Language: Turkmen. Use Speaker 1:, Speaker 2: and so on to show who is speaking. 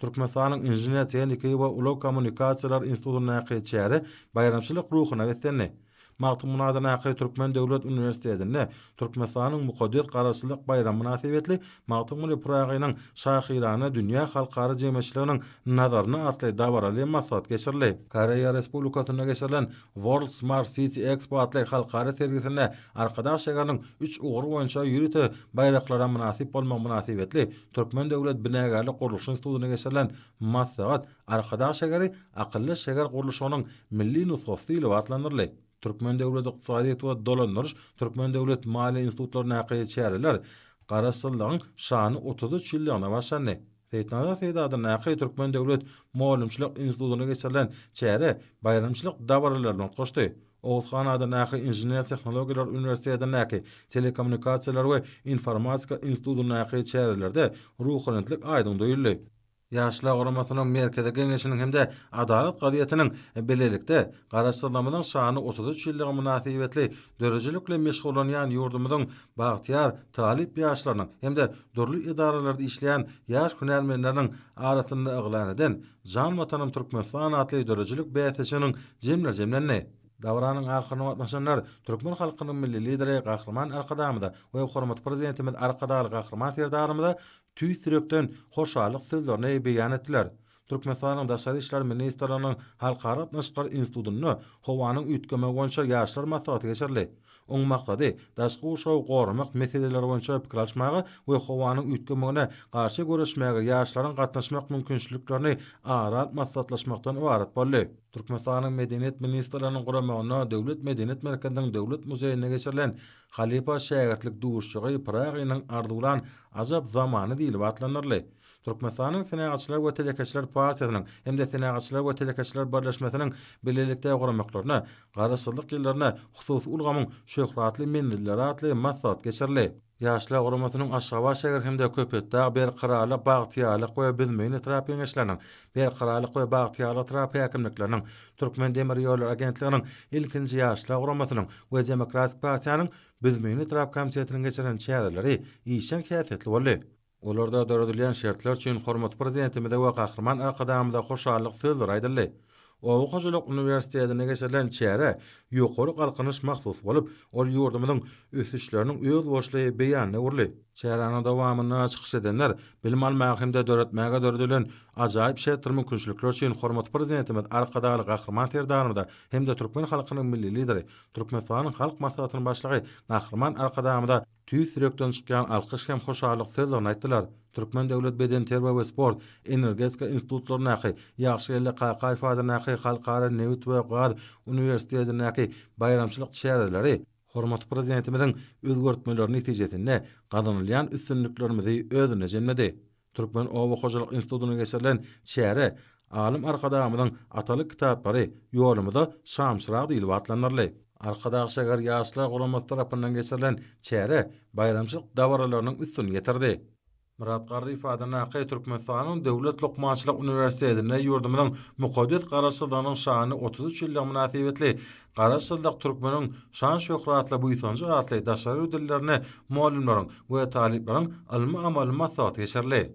Speaker 1: Türkmenistanyň Inžener-tehniki we ulag kommunikasiýalar institutyndaky çäre baýramçylyk ruhuna beslendi. Magtymguly adyndaky Türkmen döwlet uniwersitetinde Türkmenistanyň mukaddes Garaşsyzlyk baýramy mynasybetli Magtymguly Pyragynyň şahyrana dünýä halkara jemgyýetçiliginiň nazaryna atly dabaraly maslahat geçirildi. Koreýa Respublikasynda geçirilen World Smart City Expo atly halkara sergisinde Arkadag şägeriniň üç ugur boýunça ýörite baýraklara mynasyp bolmagy mynasybetli Türkmen döwlet binagärlik gurluşyk institutynda geçirilen maslahat Arkadag şägeri akylly şäher gurluşygynyň milli nusgasy diýlip atlandyryldy. Türkmen döwlet ykdysadyýet we dolandyryş, Türkmen döwlet maliýe institutlaryndaky çäreler Garaşsyzlygyň şanly 33 ýyllygyna başlandy. Seýitnazar Seýdi adyndaky Türkmen döwlet mugallymçylyk institutynda geçirilen çäre baýramçylyk dabaralaryna utgaşdy. Oguzhan adyndaky Inžener-tehnologiýalar uniwersitetindäki Telekommunikasiýalar we informatika institutyndaky çärelerde ruhubelentlik aýdyň duýuldy. Ýaşlar guramasynyň Merkezi Geňeşiniň hem-de Adalat gazetiniň bilelikde Garaşsyzlygymyzyň şanly 33 ýyllygy mynasybetli döredijilik bilen meşgullanýan ýurdumyzyň bagtyýar talyp ýaşlarynyň hem-de dürli edaralarda işleýän ýaş hünärmenleriniň arasynda yglan eden Jan Watanym Türkmenistan atly döredijilik bäsleşiginiň jemleri jemlendi. Dabaranyň ahyryna gatnaşanlar türkmen halkynyň Milli Lideri Gahryman Arkadagymyza we hormatly Prezidentimiz Arkadagly Gahryman Serdarymyza tüýs ýürekden hoşallyk sözlerini beýan etdiler. Türkmenistanyň Daşary işler ministrliginiň Halkara gatnaşyklar institutynda howanyň üýtgemegi boýunça ýaşlar maslahaty geçirildi. Oň maksady daşky gurşawy goramak meseleleri boýunça pikir alyşmaga we howanyň üýtgemegine garşy göreşmäge ýaşlaryň gatnaşmak mümkinçiliklerini ara alyp maslahatlaşmakdan ybarat boldy. Türkmenistanyň Medeniýet ministrliginiň guramagynda Döwlet medeniýet merkeziniň Döwlet muzeýinde geçirilen Halypa-şägirtlik duşuşygy Pyragynyň arzuwlan ajap zamany diýlip atlandyryldy. Türkmenistanyň Senagatçylar we telekeçiler partiýasynyň hem-de Senagatçylar we telekeçiler birleşmesiniň bilelikde guramaklaryna Garaşsyzlyk ýyllarynda hususy ulgamyň şöhratly menzilleri atly maslahat geçirildi. Ýaşlar guramasynyň Aşgabat şäheri hem-de Köpetdag, Berkararlyk, Bagtyýarlyk we Büzmeýin etrap Geňeşleriniň, Berkararlyk we Bagtyýarlyk etrap häkimlikleriniň, Türkmendemirýollary agentliginiň ilkinji Ýaşlar guramasynyň we Demokratik partiýanyň Büzmeýin etrap komitetiniň geçiren çäreleri işjeň häsiýetli boldy. Olarda döredilýän şertler üçin hormatly Prezidentimize we Gahryman Arkadagymyza hoşallyk sözleri aýdyldy. Oba hojalyk uniwersitetinde geçirilen çärä ýokary galkynyş mahsus bolup, ol ýurdumyzyň ösüşleriniň özboluşly beýanyna öwrüldi. Çäräniň dowamynda çykyş edenler bilim almaga hem-de döretmäge döredilen ajaýyp şertdir mümkinçilikler üçin hormatly Prezidentimiz Arkadagly Gahryman Serdarymyza hem-de türkmen halkynyň Milli Lideri, Türkmenistanyň Halk Maslahatynyň Başlygy Gahryman Arkadagymyza tüýs ýürekden çykýan alkyş hem hoşallyk sözlerini aýtdylar. Türkmen döwlet bedenterbiýe we sport, energetika institutlaryndaky, Ýagşygeldi Kakaýew adyndaky Halkara nebit we gaz uniwersitetindäki baýramçylyk çäreleri hormatly Prezidentimiziň özgertmeleri netijesinde gazanylýan üstünliklerimizi özünde jemledi. Türkmen oba hojalyk institutynda geçirilen çäre alym Arkadagymyzyň atalyk kitaplary ýolumyza şamçyrag diýlip atlandyryldy. Arkadag şäher Ýaşlar guramasy tarapyndan geçirilen çäre baýramçylyk dabaralarynyň üstüni ýetirdi. Myrat Garryýew adyndaky Türkmenistanyň Döwlet lukmançylyk uniwersitetinde ýurdumyzyň mukaddes Garaşsyzlygynyň şanly 33 ýyllygy mynasybetli Garaşsyzlyk türkmeniň şan-şöhratly buýsanjy atly daşary ýurt dillerinde mugallymlaryň we talyplaryň ylmy-amaly maslahaty geçirildi.